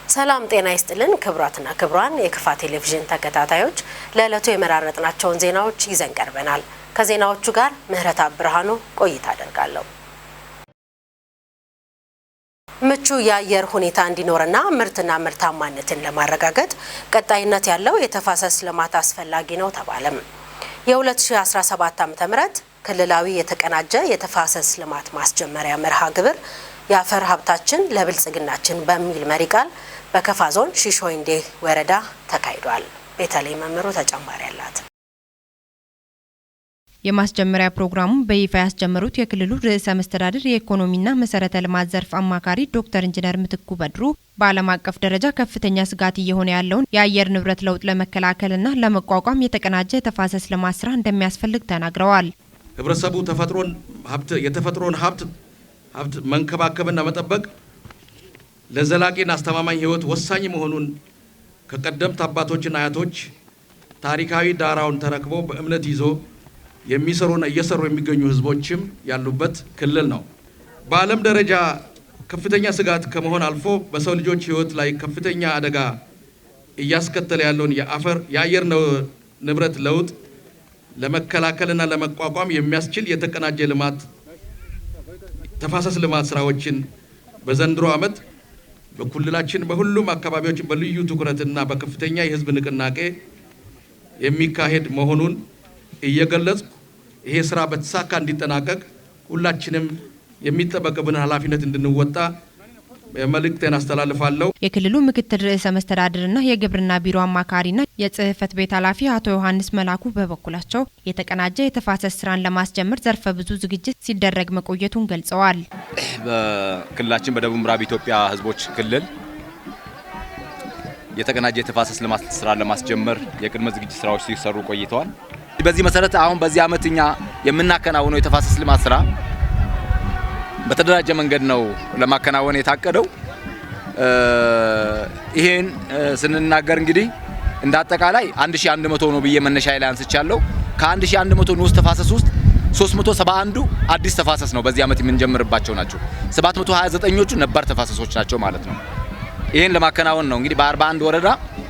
ሰላም ጤና ይስጥልን ክቡራትና ክቡራን የክፋ ቴሌቪዥን ተከታታዮች፣ ለዕለቱ የመራረጥናቸውን ዜናዎች ይዘን ቀርበናል። ከዜናዎቹ ጋር ምህረት ብርሃኑ ቆይታ አደርጋለሁ። ምቹ የአየር ሁኔታ እንዲኖርና ምርትና ምርታማነትን ለማረጋገጥ ቀጣይነት ያለው የተፋሰስ ልማት አስፈላጊ ነው ተባለም። የ2017 ዓ.ም ክልላዊ የተቀናጀ የተፋሰስ ልማት ማስጀመሪያ መርሃ ግብር "የአፈር ሀብታችን ለብልጽግናችን" በሚል መሪ ቃል በከፋ ዞን ሺሾይንዴ ወረዳ ተካሂዷል። ቤተልሔም መምህሩ ተጨማሪ አላት። የማስጀመሪያ ፕሮግራሙን በይፋ ያስጀመሩት የክልሉ ርዕሰ መስተዳድር የኢኮኖሚና መሰረተ ልማት ዘርፍ አማካሪ ዶክተር ኢንጂነር ምትኩ በድሩ በዓለም አቀፍ ደረጃ ከፍተኛ ስጋት እየሆነ ያለውን የአየር ንብረት ለውጥ ለመከላከልና ለመቋቋም የተቀናጀ የተፋሰስ ልማት ስራ እንደሚያስፈልግ ተናግረዋል። ህብረተሰቡ ተፈጥሮን ሀብት የተፈጥሮን ሀብት መንከባከብና መጠበቅ ለዘላቂና አስተማማኝ ህይወት ወሳኝ መሆኑን ከቀደምት አባቶችና አያቶች ታሪካዊ ዳራውን ተረክቦ በእምነት ይዞ የሚሰሩና እየሰሩ የሚገኙ ህዝቦችም ያሉበት ክልል ነው። በዓለም ደረጃ ከፍተኛ ስጋት ከመሆን አልፎ በሰው ልጆች ህይወት ላይ ከፍተኛ አደጋ እያስከተለ ያለውን የአየር ንብረት ለውጥ ለመከላከልና ለመቋቋም የሚያስችል የተቀናጀ ልማት ተፋሰስ ልማት ስራዎችን በዘንድሮ ዓመት በክልላችን በሁሉም አካባቢዎች በልዩ ትኩረትና በከፍተኛ የህዝብ ንቅናቄ የሚካሄድ መሆኑን እየገለጽኩ፣ ይሄ ስራ በተሳካ እንዲጠናቀቅ ሁላችንም የሚጠበቅብን ኃላፊነት እንድንወጣ መልእክቴን አስተላልፋለሁ። የክልሉ ምክትል ርዕሰ መስተዳድርና የግብርና ቢሮ አማካሪና የጽህፈት ቤት ኃላፊ አቶ ዮሐንስ መላኩ በበኩላቸው የተቀናጀ የተፋሰስ ስራን ለማስጀመር ዘርፈ ብዙ ዝግጅት ሲደረግ መቆየቱን ገልጸዋል። በክልላችን በደቡብ ምዕራብ ኢትዮጵያ ህዝቦች ክልል የተቀናጀ የተፋሰስ ልማት ስራ ለማስጀመር የቅድመ ዝግጅት ስራዎች ሲሰሩ ቆይተዋል። በዚህ መሰረት አሁን በዚህ ዓመት እኛ የምናከናውነው የተፋሰስ ልማት ስራ በተደራጀ መንገድ ነው ለማከናወን የታቀደው። ይሄን ስንናገር እንግዲህ እንደ አጠቃላይ 1100 ነው ብዬ መነሻ ላይ አንስቻለሁ። ከ1100 ንዑስ ተፋሰስ ውስጥ 371ዱ አዲስ ተፋሰስ ነው በዚህ ዓመት የምንጀምርባቸው ናቸው። 729ኞቹ ነባር ተፋሰሶች ናቸው ማለት ነው። ይሄን ለማከናወን ነው እንግዲህ በ41 ወረዳ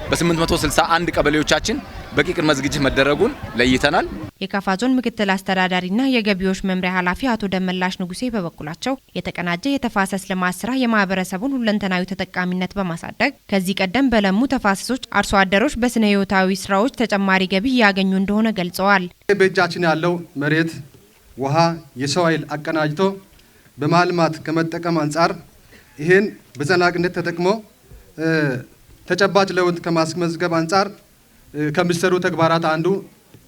በ861 ቀበሌዎቻችን በቂ ቅድመ ዝግጅት መደረጉን ለይተናል። የካፋ ዞን ምክትል አስተዳዳሪና የገቢዎች መምሪያ ኃላፊ አቶ ደመላሽ ንጉሴ በበኩላቸው የተቀናጀ የተፋሰስ ልማት ስራ የማህበረሰቡን ሁለንተናዊ ተጠቃሚነት በማሳደግ ከዚህ ቀደም በለሙ ተፋሰሶች አርሶ አደሮች በስነ ህይወታዊ ስራዎች ተጨማሪ ገቢ እያገኙ እንደሆነ ገልጸዋል። በእጃችን ያለው መሬት፣ ውሃ፣ የሰው ኃይል አቀናጅቶ በማልማት ከመጠቀም አንጻር ይህን በዘላቂነት ተጠቅሞ ተጨባጭ ለውጥ ከማስመዝገብ አንጻር ከሚሰሩ ተግባራት አንዱ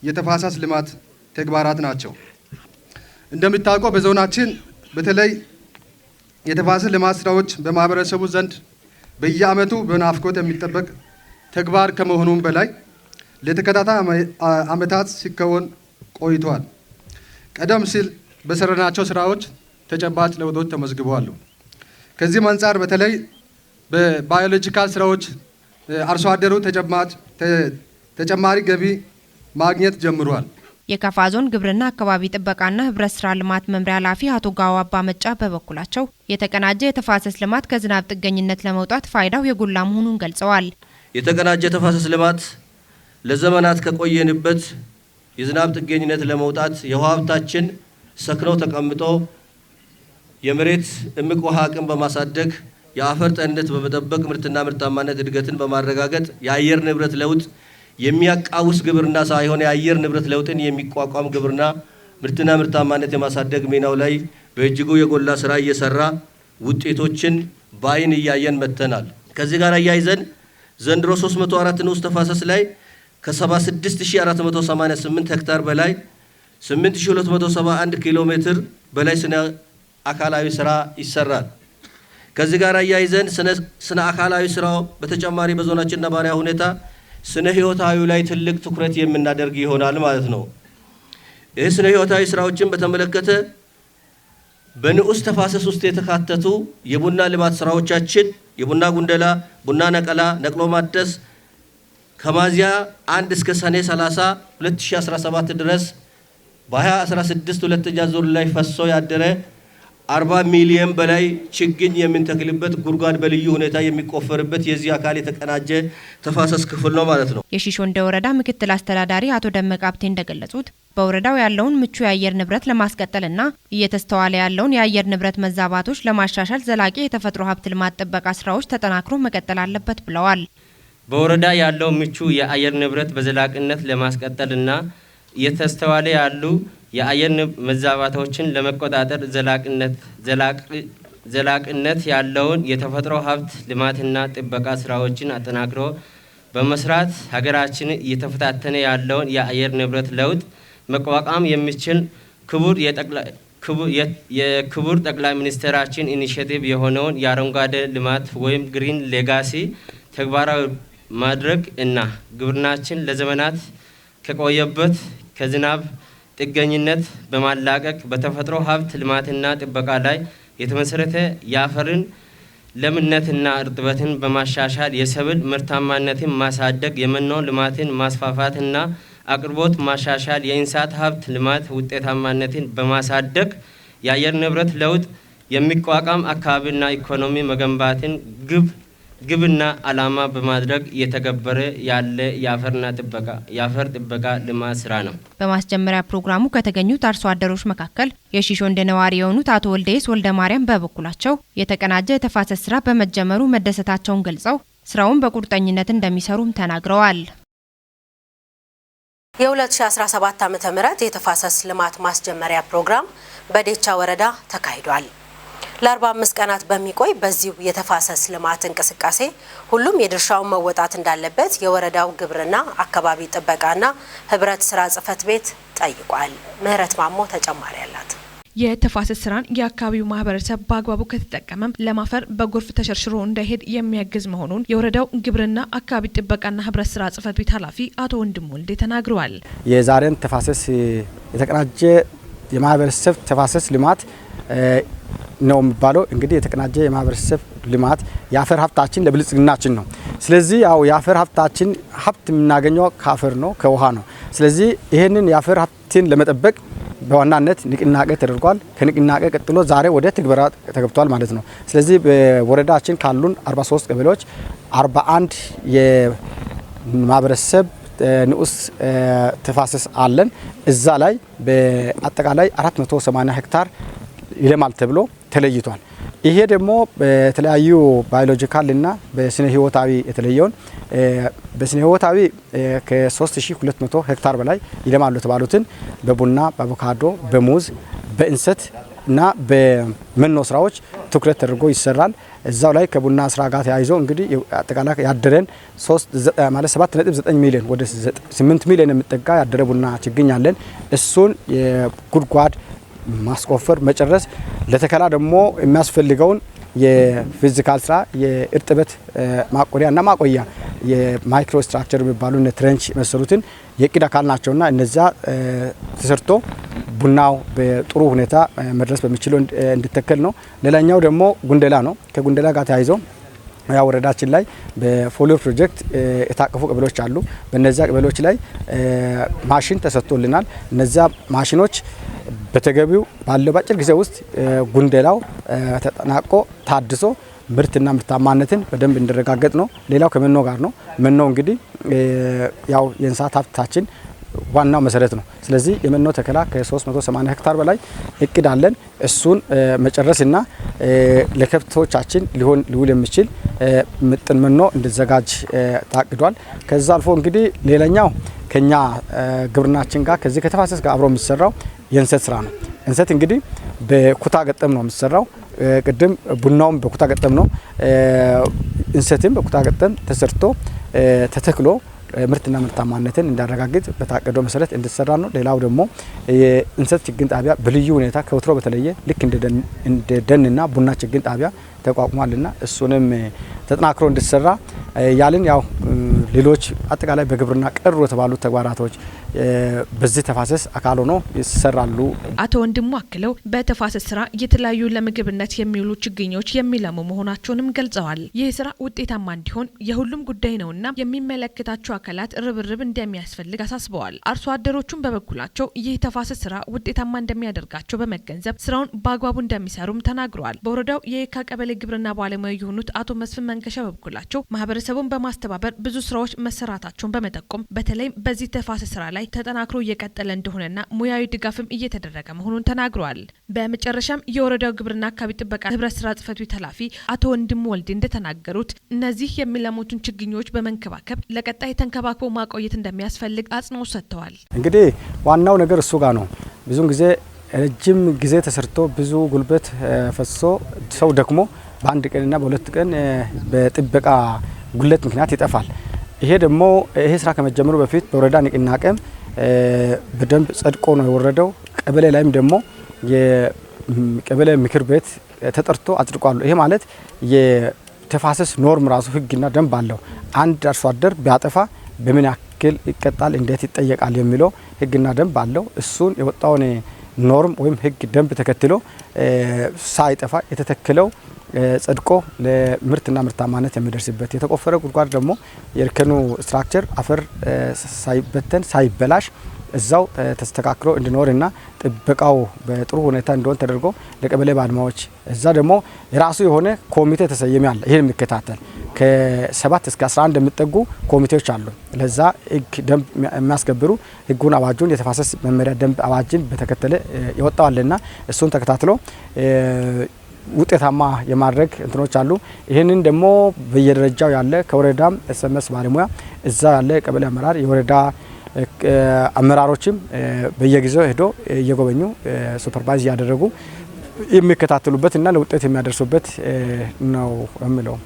የተፋሰስ ልማት ተግባራት ናቸው። እንደሚታወቀው በዞናችን በተለይ የተፋሰስ ልማት ስራዎች በማህበረሰቡ ዘንድ በየዓመቱ በናፍቆት የሚጠበቅ ተግባር ከመሆኑም በላይ ለተከታታይ ዓመታት ሲከወን ቆይቷል። ቀደም ሲል በሰራናቸው ስራዎች ተጨባጭ ለውጦች ተመዝግበዋል። ከዚህም አንጻር በተለይ በ biological ስራዎች አርሶ አደሩ ተጨማሪ ገቢ ማግኘት ጀምሯል። የካፋ ዞን ግብርና አካባቢ ጥበቃና ህብረት ስራ ልማት መምሪያ ኃላፊ አቶ ጋዋ አባ መጫ በበኩላቸው የተቀናጀ የተፋሰስ ልማት ከዝናብ ጥገኝነት ለመውጣት ፋይዳው የጎላ መሆኑን ገልጸዋል። የተቀናጀ የተፋሰስ ልማት ለዘመናት ከቆየንበት የዝናብ ጥገኝነት ለመውጣት፣ የውሃ ሀብታችን ሰክነው ተቀምጦ የመሬት እምቅ ውሃ አቅም በማሳደግ፣ የአፈር ጤንነት በመጠበቅ፣ ምርትና ምርታማነት እድገትን በማረጋገጥ፣ የአየር ንብረት ለውጥ የሚያቃውስ ግብርና ሳይሆን የአየር ንብረት ለውጥን የሚቋቋም ግብርና ምርትና ምርታማነት የማሳደግ ሚናው ላይ በእጅጉ የጎላ ስራ እየሰራ ውጤቶችን በአይን እያየን መጥተናል። ከዚህ ጋር አያይዘን ዘንድሮ 304 ንዑስ ተፋሰስ ላይ ከ76,488 ሄክታር በላይ፣ 8271 ኪሎ ሜትር በላይ ስነ አካላዊ ስራ ይሰራል። ከዚህ ጋር አያይዘን ስነ አካላዊ ስራው በተጨማሪ በዞናችን ነባራዊ ሁኔታ ስነ ህይወታዊ ላይ ትልቅ ትኩረት የምናደርግ ይሆናል ማለት ነው። ይህ ስነ ህይወታዊ ስራዎችን በተመለከተ በንዑስ ተፋሰስ ውስጥ የተካተቱ የቡና ልማት ስራዎቻችን የቡና ጉንደላ፣ ቡና ነቀላ፣ ነቅሎ ማደስ ከሚያዝያ 1 እስከ ሰኔ 30 2017 ድረስ በ2016 ሁለተኛ ዙር ላይ ፈሶ ያደረ 40 ሚሊዮን በላይ ችግኝ የምንተክልበት፣ ጉድጓድ በልዩ ሁኔታ የሚቆፈርበት የዚህ አካል የተቀናጀ ተፋሰስ ክፍል ነው ማለት ነው። የሺሾንደ ወረዳ ምክትል አስተዳዳሪ አቶ ደመቀ ሀብቴ እንደገለጹት፣ በወረዳው ያለውን ምቹ የአየር ንብረት ለማስቀጠልና እየተስተዋለ ያለውን የአየር ንብረት መዛባቶች ለማሻሻል ዘላቂ የተፈጥሮ ሀብት ልማት ጥበቃ ስራዎች ተጠናክሮ መቀጠል አለበት ብለዋል። በወረዳ ያለው ምቹ የአየር ንብረት በዘላቂነት ለማስቀጠልና እየተስተዋለ ያሉ የአየር መዛባቶችን ለመቆጣጠር ዘላቂነት ያለውን የተፈጥሮ ሀብት ልማትና ጥበቃ ስራዎችን አጠናክሮ በመስራት ሀገራችን እየተፈታተነ ያለውን የአየር ንብረት ለውጥ መቋቋም የሚችል የክቡር ጠቅላይ ሚኒስትራችን initiative የሆነውን የአረንጓዴ ልማት ወይም Green Legacy ተግባራዊ ማድረግ እና ግብርናችን ለዘመናት ከቆየበት ከዝናብ ጥገኝነት በማላቀቅ በተፈጥሮ ሀብት ልማትና ጥበቃ ላይ የተመሰረተ፣ የአፈርን ለምነትና እርጥበትን በማሻሻል የሰብል ምርታማነትን ማሳደግ፣ የመኖ ልማትን ማስፋፋትና አቅርቦት ማሻሻል፣ የእንስሳት ሀብት ልማት ውጤታማነትን በማሳደግ የአየር ንብረት ለውጥ የሚቋቋም አካባቢና ኢኮኖሚ መገንባትን ግብና ዓላማ በማድረግ እየተገበረ ያለ የአፈር ጥበቃ ልማት ስራ ነው። በማስጀመሪያ ፕሮግራሙ ከተገኙት አርሶ አደሮች መካከል የሺሾንደ ነዋሪ የሆኑት አቶ ወልደየስ ወልደ ማርያም በበኩላቸው የተቀናጀ የተፋሰስ ስራ በመጀመሩ መደሰታቸውን ገልጸው ስራውን በቁርጠኝነት እንደሚሰሩም ተናግረዋል። የ2017 ዓ.ም የተፋሰስ ልማት ማስጀመሪያ ፕሮግራም በዴቻ ወረዳ ተካሂዷል። ለ45 ቀናት በሚቆይ በዚሁ የተፋሰስ ልማት እንቅስቃሴ ሁሉም የድርሻውን መወጣት እንዳለበት የወረዳው ግብርና፣ አካባቢ ጥበቃና ህብረት ስራ ጽሕፈት ቤት ጠይቋል። ምህረት ማሞ ተጨማሪ አላት። የተፋሰስ ስራን የአካባቢው ማህበረሰብ በአግባቡ ከተጠቀመም ለም አፈር በጎርፍ ተሸርሽሮ እንዳይሄድ የሚያግዝ መሆኑን የወረዳው ግብርና፣ አካባቢ ጥበቃና ህብረት ስራ ጽሕፈት ቤት ኃላፊ አቶ ወንድሙ ወልዴ ተናግረዋል። የዛሬን ተፋሰስ የተቀናጀ የማህበረሰብ ተፋሰስ ልማት ነው የሚባለው። እንግዲህ የተቀናጀ የማህበረሰብ ልማት የአፈር ሀብታችን ለብልጽግናችን ነው። ስለዚህ ያው የአፈር ሀብታችን ሀብት የምናገኘው ከአፈር ነው፣ ከውሃ ነው። ስለዚህ ይህንን የአፈር ሀብትን ለመጠበቅ በዋናነት ንቅናቄ ተደርጓል። ከንቅናቄ ቀጥሎ ዛሬ ወደ ትግበራ ተገብቷል ማለት ነው። ስለዚህ በወረዳችን ካሉን 43 ቀበሌዎች 41 የማህበረሰብ ንዑስ ተፋሰስ አለን። እዛ ላይ በአጠቃላይ 480 ሄክታር ይለማል ተብሎ ተለይቷል። ይሄ ደግሞ በተለያዩ biological እና በስነ ህይወታዊ የተለየውን፣ በስነ ህይወታዊ ከ3200 ሄክታር በላይ ይለማሉ የተባሉትን በቡና፣ በአቮካዶ፣ በሙዝ፣ በእንሰት እና በመኖ ስራዎች ትኩረት ተደርጎ ይሰራል። እዛው ላይ ከቡና ስራ ጋር ተያይዞ እንግዲህ አጠቃላይ ያደረን 3 ማለት 7.9 ሚሊዮን፣ ወደ 8 ሚሊዮን የሚጠጋ ያደረ ቡና ችግኝ አለን። እሱን የጉድጓድ ማስቆፈር መጨረስ፣ ለተከላ ደግሞ የሚያስፈልገውን የ physical ስራ፣ የእርጥበት ማቆሪያ እና ማቆያ፣ የ micro structure የሚባሉ እነ trench የመሰሉትን የእቅድ አካል ናቸውና እነዚያ ተሰርቶ ቡናው በጥሩ ሁኔታ መድረስ በሚችለው እንዲተከል ነው። ሌላኛው ደግሞ ጉንደላ ነው። ከጉንደላ ጋር ተያይዞ ያ ወረዳችን ላይ በ FOLUR ፕሮጀክት የታቀፉ ቀበሌዎች አሉ። በእነዚያ ቀበሌዎች ላይ ማሽን ተሰጥቶልናል። እነዚያ ማሽኖች በተገቢው ባለው ባጭር ጊዜ ውስጥ ጉንደላው ተጠናቆ ታድሶ ምርትና ምርታማነትን በደንብ እንዲረጋገጥ ነው። ሌላው ከመኖ ጋር ነው። መኖ እንግዲህ ያው የእንስሳት ሀብታችን ዋናው መሰረት ነው። ስለዚህ የመኖ ተከላ ከ380 ሄክታር በላይ እቅድ አለን። እሱን መጨረስና ለከብቶቻችን ሊሆን ሊውል የሚችል ምጥን መኖ እንዲዘጋጅ ታቅዷል። ከዛ አልፎ እንግዲህ ሌላኛው ከኛ ግብርናችን ጋር፣ ከዚህ ከተፋሰስ ጋር አብሮ የሚሰራው የእንሰት ስራ ነው። እንሰት እንግዲህ በኩታ ገጠም ነው የሚሰራው። ቅድም ቡናውም በኩታ ገጠም ነው። እንሰትም በኩታ ገጠም ተሰርቶ ተተክሎ ምርትና ምርታማነትን እንዲያረጋግጥ በታቀደው መሰረት እንዲሰራ ነው። ሌላው ደግሞ የእንሰት ችግኝ ጣቢያ በልዩ ሁኔታ ከወትሮ በተለየ ልክ እንደ ደንና ቡና ችግኝ ጣቢያ ተቋቁሟልና እሱንም ተጠናክሮ እንዲሰራ ያልን፣ ያው ሌሎች አጠቃላይ በግብርና ቀሩ የተባሉ ተግባራቶች በዚህ ተፋሰስ አካል ሆኖ ይሰራሉ። አቶ ወንድሙ አክለው በተፋሰስ ስራ የተለያዩ ለምግብነት የሚውሉ ችግኞች የሚለሙ መሆናቸውንም ገልጸዋል። ይህ ስራ ውጤታማ እንዲሆን የሁሉም ጉዳይ ነውና የሚመለከታቸው አካላት ርብርብ እንደሚያስፈልግ አሳስበዋል። አርሶ አደሮቹም በበኩላቸው ይህ ተፋሰስ ስራ ውጤታማ እንደሚያደርጋቸው በመገንዘብ ስራውን በአግባቡ እንደሚሰሩም ተናግረዋል። በወረዳው የየካ ቀበሌ ግብርና ባለሙያ የሆኑት አቶ መስፍን መንገሻ በበኩላቸው ማህበረሰቡን በማስተባበር ብዙ ስራዎች መሰራታቸውን በመጠቆም በተለይም በዚህ ተፋሰስ ስራ ላይ ተጠናክሮ እየቀጠለ እንደሆነና ሙያዊ ድጋፍም እየተደረገ መሆኑን ተናግረዋል። በመጨረሻም የወረዳው ግብርና አካባቢ ጥበቃ ህብረት ስራ ጽሕፈት ቤት ኃላፊ አቶ ወንድሙ ወልዴ እንደተናገሩት እነዚህ የሚለሙትን ችግኞች በመንከባከብ ለቀጣይ ተንከባክቦ ማቆየት እንደሚያስፈልግ አጽንኦት ሰጥተዋል። እንግዲህ ዋናው ነገር እሱ ጋር ነው። ብዙን ጊዜ ረጅም ጊዜ ተሰርቶ ብዙ ጉልበት ፈሶ ሰው ደክሞ በአንድ ቀንና በሁለት ቀን በጥበቃ ጉድለት ምክንያት ይጠፋል። ይሄ ደግሞ ይሄ ስራ ከመጀመሩ በፊት በወረዳ ንቅናቄም በደንብ ጸድቆ ነው የወረደው። ቀበሌ ላይም ደግሞ የቀበሌ ምክር ቤት ተጠርቶ አጽድቋል። ይሄ ማለት የተፋሰስ norm ራሱ ህግና ደንብ አለው። አንድ አርሶ አደር ቢያጠፋ በምን ያክል ይቀጣል፣ እንዴት ይጠየቃል የሚለው ህግና ደንብ አለው። እሱን የወጣውን norm ወይም ህግ ደንብ ተከትሎ ሳይጠፋ የተተከለው ጸድቆ ለምርትና ምርታማነት የሚደርስበት፣ የተቆፈረ ጉድጓድ ደግሞ የእርከኑ structure አፈር ሳይበተን ሳይበላሽ እዛው ተስተካክሎ እንዲኖርና ጥበቃው በጥሩ ሁኔታ እንዲሆን ተደርጎ ለቀበሌ ባለሙያዎች እዛ ደግሞ የራሱ የሆነ ኮሚቴ ተሰየመ አለ። ይሄን የሚከታተል ከ7 እስከ 11 የሚጠጉ ኮሚቴዎች አሉ። ለዛ ህግ ደንብ የሚያስከብሩ ህጉን አዋጁን የተፋሰስ መመሪያ ደንብ አዋጅን በተከተለ ይወጣዋልና እሱን ተከታትሎ ውጤታማ የማድረግ እንትኖች አሉ። ይሄንን ደግሞ በየደረጃው ያለ ከወረዳም SMS ባለሙያ እዛ ያለ ቀበሌ አመራር የወረዳ አመራሮችም በየጊዜው ሄዶ እየጎበኙ supervise ያደረጉ የሚከታተሉበትና ለውጤት የሚያደርሱበት ነው የሚለው።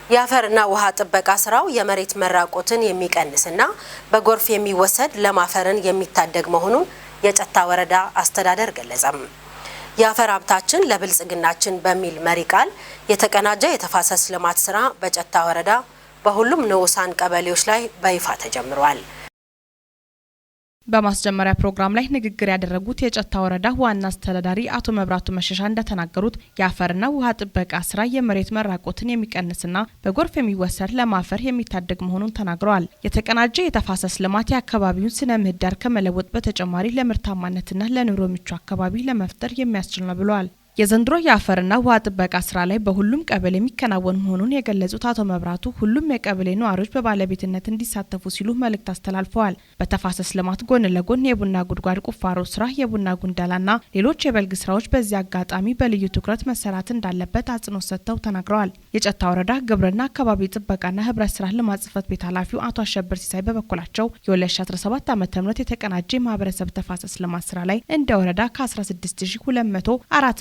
የአፈርና ውሃ ጥበቃ ስራው የመሬት መራቆትን የሚቀንስና በጎርፍ የሚወሰድ ለም አፈርን የሚታደግ መሆኑን የጨታ ወረዳ አስተዳደር ገለጸም። የአፈር ሀብታችን ለብልጽግናችን በሚል መሪ ቃል የተቀናጀ የተፋሰስ ልማት ስራ በጨታ ወረዳ በሁሉም ንዑሳን ቀበሌዎች ላይ በይፋ ተጀምሯል። በማስጀመሪያ ፕሮግራም ላይ ንግግር ያደረጉት የጨታ ወረዳ ዋና አስተዳዳሪ አቶ መብራቱ መሸሻ እንደተናገሩት የአፈርና ውሃ ጥበቃ ስራ የመሬት መራቆትን የሚቀንስና በጎርፍ የሚወሰድ ለም አፈር የሚታደግ መሆኑን ተናግረዋል። የተቀናጀ የተፋሰስ ልማት የአካባቢውን ስነ ምህዳር ከመለወጥ በተጨማሪ ለምርታማነትና ለኑሮ ምቹ አካባቢ ለመፍጠር የሚያስችል ነው ብለዋል። የዘንድሮ የአፈርና ውሃ ጥበቃ ስራ ላይ በሁሉም ቀበሌ የሚከናወን መሆኑን የገለጹት አቶ መብራቱ ሁሉም የቀበሌ ነዋሪዎች በባለቤትነት እንዲሳተፉ ሲሉ መልእክት አስተላልፈዋል። በተፋሰስ ልማት ጎን ለጎን የቡና ጉድጓድ ቁፋሮ ስራ፣ የቡና ጉንደላና ሌሎች የበልግ ስራዎች በዚህ አጋጣሚ በልዩ ትኩረት መሰራት እንዳለበት አጽንኦት ሰጥተው ተናግረዋል። የጨታ ወረዳ ግብርና አካባቢ ጥበቃና ህብረት ስራ ልማት ጽሕፈት ቤት ኃላፊው አቶ አሸብር ሲሳይ በበኩላቸው የ2017 ዓ.ም የተቀናጀ የማህበረሰብ ተፋሰስ ልማት ስራ ላይ እንደ ወረዳ ከ16204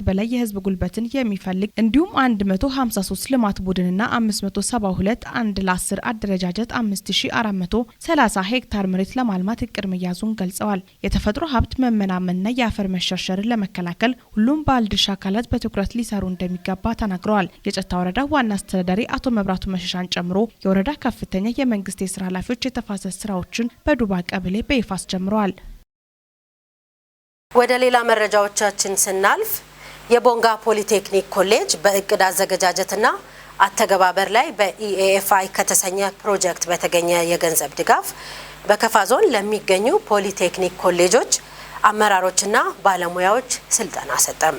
በላይ የህዝብ ጉልበትን የሚፈልግ እንዲሁም 153 ልማት ቡድንና 572 1:10 አደረጃጀት 5430 ሄክታር መሬት ለማልማት እቅድ መያዙን ገልጸዋል። የተፈጥሮ ሀብት መመናመንና የአፈር መሸርሸርን ለመከላከል ሁሉም ባለድርሻ አካላት በትኩረት ሊሰሩ እንደሚገባ ተናግረዋል። የጨታ ወረዳ ዋና አስተዳዳሪ አቶ መብራቱ መሸሻን ጨምሮ የወረዳ ከፍተኛ የመንግስት የስራ ኃላፊዎች የተፋሰስ ስራዎችን በዱባ ቀበሌ በይፋ አስጀምረዋል። ወደ ሌላ መረጃዎቻችን ስናልፍ የቦንጋ ፖሊቴክኒክ ኮሌጅ በእቅድ አዘገጃጀትና አተገባበር ላይ በ EAFI ከተሰኘ ፕሮጀክት በተገኘ የገንዘብ ድጋፍ በከፋ ዞን ለሚገኙ ፖሊቴክኒክ ኮሌጆች አመራሮችና ባለሙያዎች ስልጠና ሰጠም።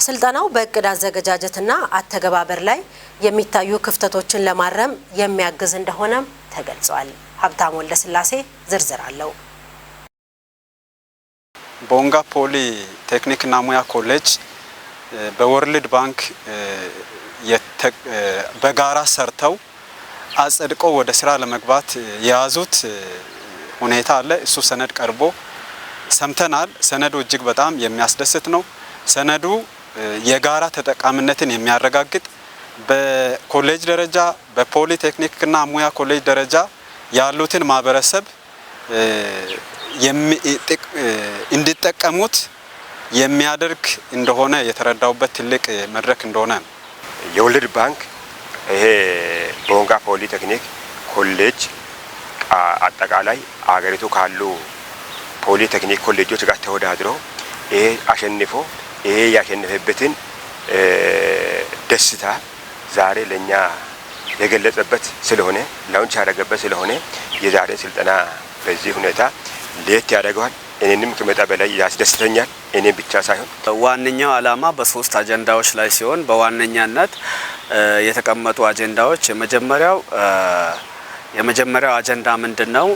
ስልጠናው በእቅድ አዘገጃጀትና አተገባበር ላይ የሚታዩ ክፍተቶችን ለማረም የሚያግዝ እንደሆነም ተገልጿል። ሀብታሙ ወልደስላሴ ዝርዝር አለው። ቦንጋ ፖሊ ቴክኒክና ሙያ ኮሌጅ በ World Bank በጋራ ሰርተው አጽድቆ ወደ ስራ ለመግባት የያዙት ሁኔታ አለ። እሱ ሰነድ ቀርቦ ሰምተናል። ሰነዱ እጅግ በጣም የሚያስደስት ነው። ሰነዱ የጋራ ተጠቃሚነትን የሚያረጋግጥ በኮሌጅ ደረጃ በፖሊ ቴክኒክና ሙያ ኮሌጅ ደረጃ ያሉትን ማህበረሰብ እንዲጠቀሙት የሚያደርግ እንደሆነ የተረዳውበት ትልቅ መድረክ እንደሆነ የ World Bank ይሄ ቦንጋ ፖሊቴክኒክ ኮሌጅ አጠቃላይ አገሪቱ ካሉ ፖሊቴክኒክ ኮሌጆች ጋር ተወዳድሮ ይሄ አሸንፎ ይሄ ያሸነፈበትን ደስታ ዛሬ ለኛ የገለጸበት ስለሆነ፣ launch ያደረገበት ስለሆነ የዛሬ ስልጠና በዚህ ሁኔታ ለየት ያደርገዋል። እኔንም ከመጠን በላይ ያስደስተኛል። እኔም ብቻ ሳይሆን ዋነኛው ዓላማ በሶስት አጀንዳዎች ላይ ሲሆን በዋነኛነት የተቀመጡ አጀንዳዎች የመጀመሪያው አጀንዳ ምንድነው?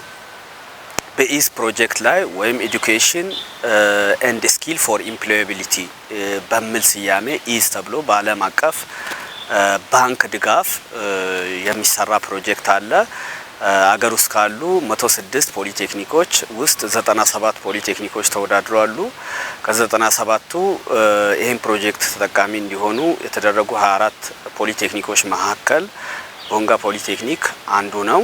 በ EASE ፕሮጀክት ላይ ወይም Education and Skill for Employability በሚል ስያሜ EASE ተብሎ በዓለም አቀፍ ባንክ ድጋፍ የሚሰራ ፕሮጀክት አለ። አገር ውስጥ ካሉ 106 ፖሊቴክኒኮች ውስጥ 97 ፖሊቴክኒኮች ተወዳድረዋል። ከ97ቱ ይህን ፕሮጀክት ተጠቃሚ እንዲሆኑ የተደረጉ 24 ፖሊቴክኒኮች መካከል ቦንጋ ፖሊቴክኒክ አንዱ ነው።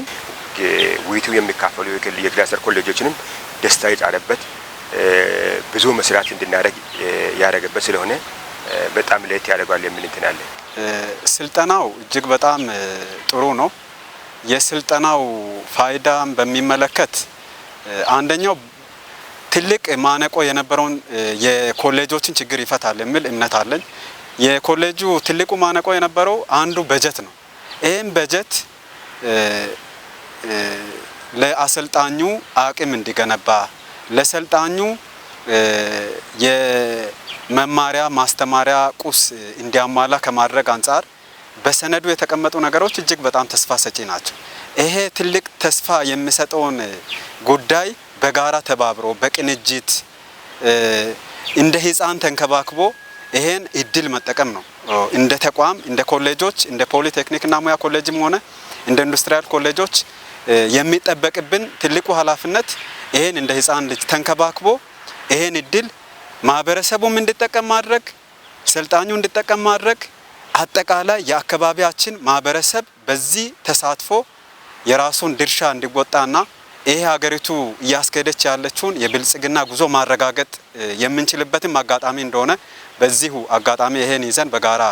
ውይይቱ የሚካፈሉ የክላስተር ኮሌጆችንም ደስታ የጫረበት፣ ብዙ መስራት እንድናደርግ ያደረገበት ስለሆነ በጣም ለየት ያደርገዋል የሚል እንትን አለ። ስልጠናው እጅግ በጣም ጥሩ ነው። የስልጠናው ፋይዳን በሚመለከት አንደኛው ትልቅ ማነቆ የነበረውን የኮሌጆችን ችግር ይፈታል የሚል እምነት አለኝ። የኮሌጁ ትልቁ ማነቆ የነበረው አንዱ በጀት ነው። ይህም በጀት ለአሰልጣኙ አቅም እንዲገነባ፣ ለሰልጣኙ የመማሪያ ማስተማሪያ ቁስ እንዲያሟላ ከማድረግ አንጻር በሰነዱ የተቀመጡ ነገሮች እጅግ በጣም ተስፋ ሰጪ ናቸው። ይሄ ትልቅ ተስፋ የሚሰጠውን ጉዳይ በጋራ ተባብሮ በቅንጅት እንደ ሕፃን ተንከባክቦ ይሄን እድል መጠቀም ነው። እንደ ተቋም፣ እንደ ኮሌጆች፣ እንደ ፖሊቴክኒክና ሙያ ኮሌጅም ሆነ እንደ ኢንዱስትሪያል ኮሌጆች የሚጠበቅብን ትልቁ ኃላፊነት ይሄን እንደ ሕፃን ልጅ ተንከባክቦ ይሄን እድል ማህበረሰቡም እንዲጠቀም ማድረግ፣ ሰልጣኙ እንዲጠቀም ማድረግ፣ አጠቃላይ የአካባቢያችን ማህበረሰብ በዚህ ተሳትፎ የራሱን ድርሻ እንዲወጣና ይሄ ሀገሪቱ እያስኬደች ያለችውን የብልጽግና ጉዞ ማረጋገጥ የምንችልበትም አጋጣሚ እንደሆነ በዚሁ አጋጣሚ ይሄን ይዘን በጋራ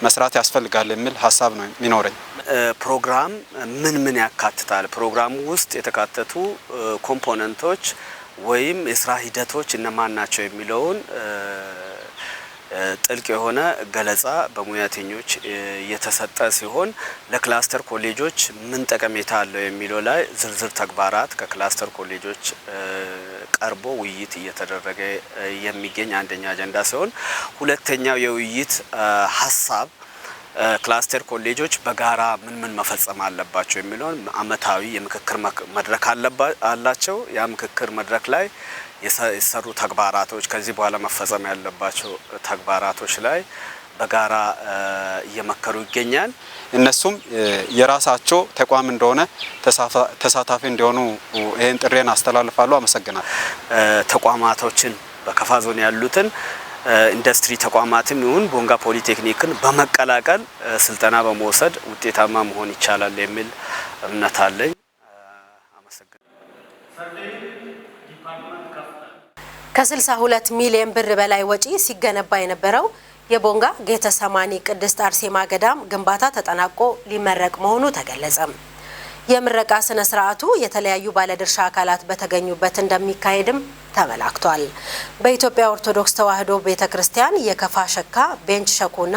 መስራት ያስፈልጋል የሚል ሀሳብ ነው የሚኖረኝ። ፕሮግራም ምን ምን ያካትታል? ፕሮግራሙ ውስጥ የተካተቱ component ኦች ወይም የስራ ሂደቶች እነማን ናቸው የሚለውን ጥልቅ የሆነ ገለጻ በሙያተኞች የተሰጠ ሲሆን ለክላስተር ኮሌጆች ምን ጠቀሜታ አለው የሚለው ላይ ዝርዝር ተግባራት ከክላስተር ኮሌጆች ቀርቦ ውይይት እየተደረገ የሚገኝ አንደኛ አጀንዳ ሲሆን፣ ሁለተኛው የውይይት ሀሳብ ክላስተር ኮሌጆች በጋራ ምን ምን መፈጸም አለባቸው የሚለውን አመታዊ የምክክር መድረክ አላቸው። ያ ምክክር መድረክ ላይ የሰሩ ተግባራቶች፣ ከዚህ በኋላ መፈጸም ያለባቸው ተግባራቶች ላይ በጋራ እየመከሩ ይገኛል። እነሱም የራሳቸው ተቋም እንደሆነ ተሳታፊ እንዲሆኑ ይሄን ጥሪዬን አስተላልፋለሁ። አመሰግናለሁ። ተቋማቶችን በከፋ ዞን ያሉትን ኢንዱስትሪ ተቋማትም ይሁን ቦንጋ ፖሊቴክኒክን በመቀላቀል ስልጠና በመውሰድ ውጤታማ መሆን ይቻላል የሚል እምነት አለኝ። ከ62 ሚሊዮን ብር በላይ ወጪ ሲገነባ የነበረው የቦንጋ ጌተሰማኒ ቅድስት አርሴማ ገዳም ግንባታ ተጠናቆ ሊመረቅ መሆኑ ተገለጸ። የምረቃ ስነ ስርዓቱ የተለያዩ ባለድርሻ አካላት በተገኙበት እንደሚካሄድም ተመላክቷል። በኢትዮጵያ ኦርቶዶክስ ተዋሕዶ ቤተ ክርስቲያን የከፋ ሸካ ቤንች ሸኮና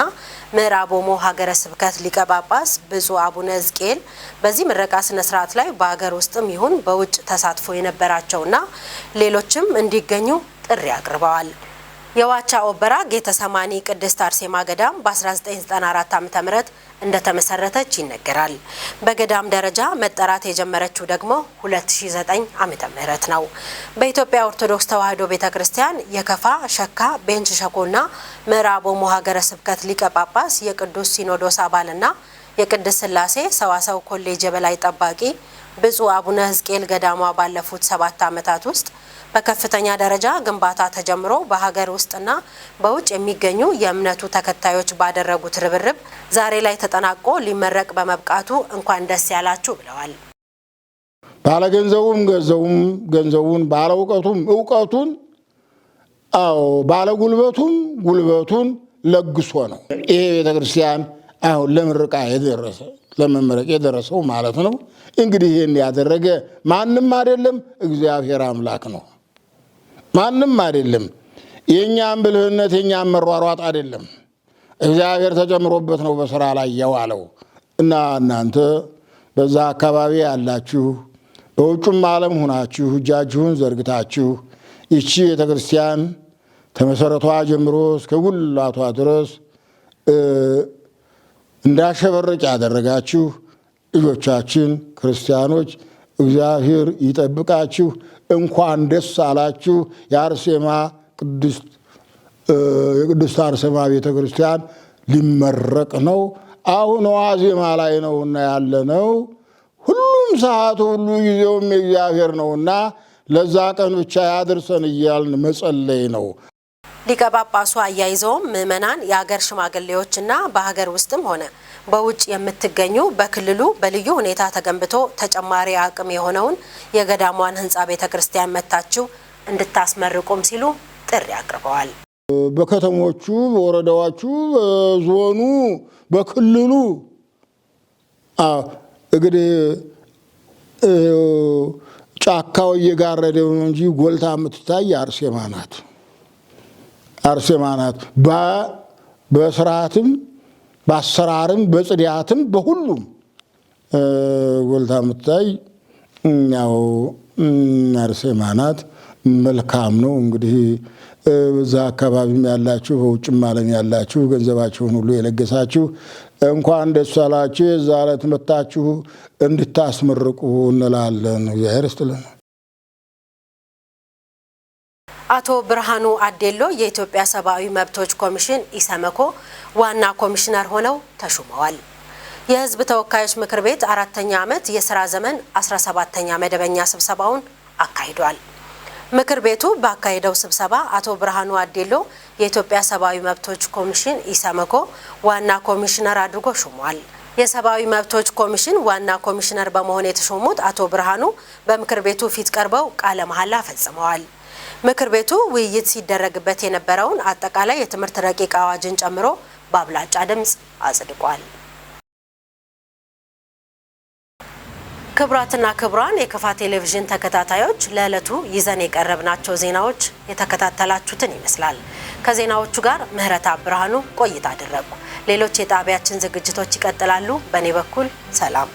ምዕራብ ኦሞ ሀገረ ስብከት ሊቀ ጳጳስ ብፁዕ አቡነ ሕዝቅኤል በዚህ ምረቃ ስነ ስርዓት ላይ በሀገር ውስጥም ይሁን በውጭ ተሳትፎ የነበራቸውና ሌሎችም እንዲገኙ ጥሪ አቅርበዋል። የዋቻ ኦበራ ጌተሰማኒ ቅድስት አርሴማ ገዳም በ1994 ዓ.ም እንደተመሰረተች ይነገራል። በገዳም ደረጃ መጠራት የጀመረችው ደግሞ 2009 ዓ.ም ነው። በኢትዮጵያ ኦርቶዶክስ ተዋሕዶ ቤተክርስቲያን የከፋ ሸካ ቤንች ሸኮና ምዕራብ ኦሞ ሀገረ ስብከት ሊቀ ጳጳስ፣ የቅዱስ ሲኖዶስ አባልና የቅድስት ሥላሴ ሰዋሰው ኮሌጅ የበላይ ጠባቂ ብፁዕ አቡነ ሕዝቅኤል ገዳሟ ባለፉት 7 ዓመታት ውስጥ በከፍተኛ ደረጃ ግንባታ ተጀምሮ በሀገር ውስጥና በውጭ የሚገኙ የእምነቱ ተከታዮች ባደረጉት ርብርብ ዛሬ ላይ ተጠናቆ ሊመረቅ በመብቃቱ እንኳን ደስ ያላችሁ ብለዋል። ባለገንዘቡም ገንዘቡን፣ ባለ እውቀቱም እውቀቱን፣ አዎ ባለ ጉልበቱም ጉልበቱን ለግሶ ነው ይሄ ቤተክርስቲያን አሁን ለምርቃ የደረሰ ለመመረቅ የደረሰው ማለት ነው። እንግዲህ ይህን ያደረገ ማንም አይደለም፣ እግዚአብሔር አምላክ ነው። ማንም አይደለም። የእኛም ብልህነት የእኛም መሯሯጥ አይደለም። እግዚአብሔር ተጨምሮበት ነው በስራ ላይ የዋለው። እና እናንተ በዛ አካባቢ ያላችሁ፣ በውጩም ዓለም ሁናችሁ እጃችሁን ዘርግታችሁ ይቺ ቤተ ክርስቲያን ተመሰረቷ ጀምሮ እስከ ጉልላቷ ድረስ እንዳሸበርቅ ያደረጋችሁ ልጆቻችን ክርስቲያኖች እግዚአብሔር ይጠብቃችሁ። እንኳን ደስ አላችሁ። የአርሴማ የቅድስት አርሴማ ቤተ ክርስቲያን ሊመረቅ ነው። አሁን ዋዜማ ላይ ነውና ያለነው። ሁሉም ሰዓቱ ሁሉ ጊዜውም የእግዚአብሔር ነውና ለዛ ቀን ብቻ ያድርሰን እያልን መጸለይ ነው። ሊቀ ጳጳሱ አያይዘውም ምዕመናን፣ የሀገር ሽማግሌዎችና በሀገር ውስጥም ሆነ በውጭ የምትገኙ በክልሉ በልዩ ሁኔታ ተገንብቶ ተጨማሪ አቅም የሆነውን የገዳሟን ሕንጻ ቤተ ክርስቲያን መጥታችሁ እንድታስመርቁም ሲሉ ጥሪ አቅርበዋል። በከተሞቹ፣ በወረዳዎቹ፣ በዞኑ፣ በክልሉ እንግዲህ ጫካው እየጋረደ ነው እንጂ ጎልታ የምትታይ አርሴማ ናት። አርሴማ ናት። በስርዓትም፣ በአሰራርም፣ በጽዳትም፣ በሁሉም ጎልታ የምትታይ ያው አርሴማ ናት። መልካም ነው። እንግዲህ በዛ አካባቢም ያላችሁ፣ በውጭም ዓለም ያላችሁ፣ ገንዘባችሁን ሁሉ የለገሳችሁ እንኳን ደስ አላችሁ። የዛ ዕለት መጥታችሁ እንድታስመርቁ እንላለን። እግዚአብሔር ይስጥልን። አቶ ብርሃኑ አዴሎ የኢትዮጵያ ሰብአዊ መብቶች ኮሚሽን ኢሰመኮ ዋና ኮሚሽነር ሆነው ተሹመዋል። የሕዝብ ተወካዮች ምክር ቤት አራተኛ ዓመት የስራ ዘመን 17ኛ መደበኛ ስብሰባውን አካሂዷል። ምክር ቤቱ ባካሄደው ስብሰባ አቶ ብርሃኑ አዴሎ የኢትዮጵያ ሰብአዊ መብቶች ኮሚሽን ኢሰመኮ ዋና ኮሚሽነር አድርጎ ሹሟል። የሰብአዊ መብቶች ኮሚሽን ዋና ኮሚሽነር በመሆን የተሾሙት አቶ ብርሃኑ በምክር ቤቱ ፊት ቀርበው ቃለ መሐላ ፈጽመዋል። ምክር ቤቱ ውይይት ሲደረግበት የነበረውን አጠቃላይ የትምህርት ረቂቅ አዋጅን ጨምሮ በአብላጫ ድምፅ አጽድቋል። ክቡራትና ክቡራን የከፋ ቴሌቪዥን ተከታታዮች፣ ለዕለቱ ይዘን የቀረብናቸው ዜናዎች የተከታተላችሁትን ይመስላል። ከዜናዎቹ ጋር ምህረት ብርሃኑ ቆይታ አደረግኩ። ሌሎች የጣቢያችን ዝግጅቶች ይቀጥላሉ። በእኔ በኩል ሰላም።